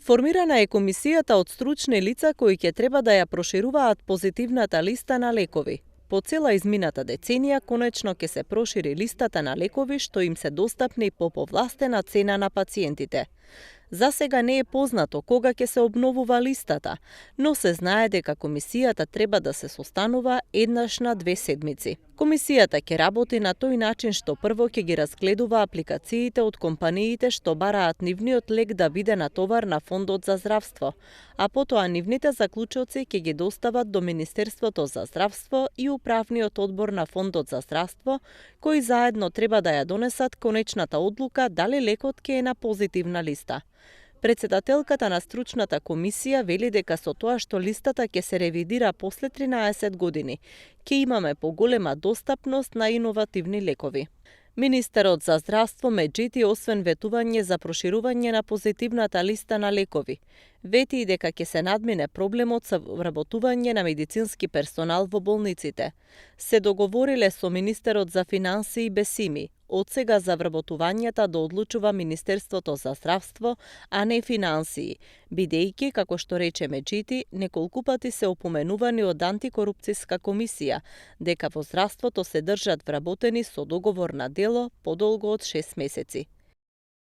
Формирана е комисијата од стручни лица кои ќе треба да ја прошируваат позитивната листа на лекови. По цела измината деценија, конечно ќе се прошири листата на лекови што им се достапни по повластена цена на пациентите. За сега не е познато кога ќе се обновува листата, но се знае дека комисијата треба да се состанува еднаш на 2 седмици. Комисијата ќе работи на тој начин што прво ќе ги разгледува апликациите од компаниите што бараат нивниот лек да биде натовар на Фондот за здравство, а потоа нивните заклучоци ќе ги достават до Министерството за здравство и Управниот одбор на Фондот за здравство, кои заедно треба да ја донесат конечната одлука дали лекот ќе е на позитивна листа. Председателката на стручната комисија вели дека со тоа што листата ќе се ревидира после 13 години, ќе имаме поголема достапност на иновативни лекови. Министерот за здравство Меджити, освен ветување за проширување на позитивната листа на лекови, вети и дека ќе се надмине проблемот со вработување на медицински персонал во болниците. Се договориле со министерот за финансии Бесими, од сега за вработувањата да одлучува Министерството за здравство, а не финансии, бидејќи, како што рече Меджити, неколку пати се опоменувани од антикорупцијска комисија, дека во здравството се држат вработени со договор на дело подолго од 6 месеци.